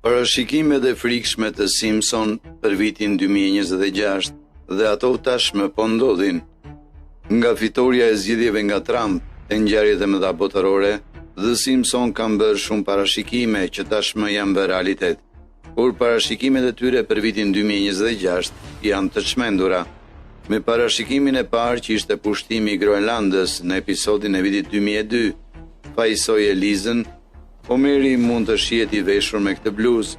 Parashikimet e frikshme të Simpson për vitin 2026 dhe ato tashmë po ndodhin. Nga fitorja e zgjedhjeve nga Trump e ngjarjet e mëdha botërore, The Simpson kanë bërë shumë parashikime që tashmë janë bërë realitet. Por parashikimet e tyre për vitin 2026 janë të çmendura. Me parashikimin e parë që ishte pushtimi i Groenlandës në episodin e vitit 2002, fajësoi Elizën Homeri mund të shihet i veshur me këtë bluzë.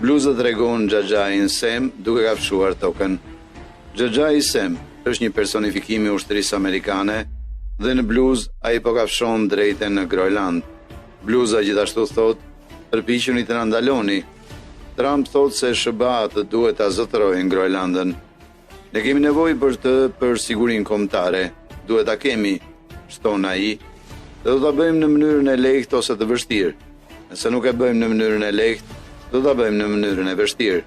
Bluza tregon xhaxhain Sam duke kafshuar tokën. Xhaxhai Sam është një personifikim i ushtrisë amerikane dhe në bluzë ai po kafshon drejt e në Groenlandë. Bluza gjithashtu thotë, përpiquni të na ndaloni. Trump thotë se SHBA-të duhet ta zotërojnë Groenlandën. Ne kemi nevojë për të për sigurinë kombëtare. Duhet ta kemi, shton ai. Dhe do ta bëjmë në mënyrën e lehtë ose të vështirë. Nëse nuk e bëjmë në mënyrën e lehtë, do ta bëjmë në mënyrën e vështirë.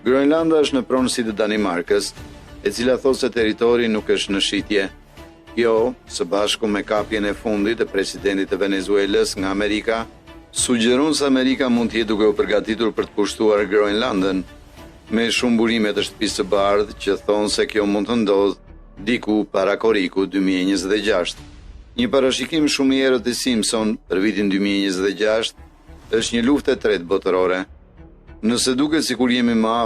Groenlanda është në pronësi të Danimarkës, e cila thotë se territori nuk është në shitje. Kjo, së bashku me kapjen e fundit të presidentit të Venezuelës nga Amerika, sugjeron se Amerika mund të jetë duke u përgatitur për të pushtuar Groenlandën. Me shumë burime të Shtëpisë së Bardhë që thonë se kjo mund të ndodhë diku para korrikut 2026. Një parashikim shumë i errët i Simpson për vitin 2026 është një luftë e tretë botërore. Nëse duket sikur jemi më afër.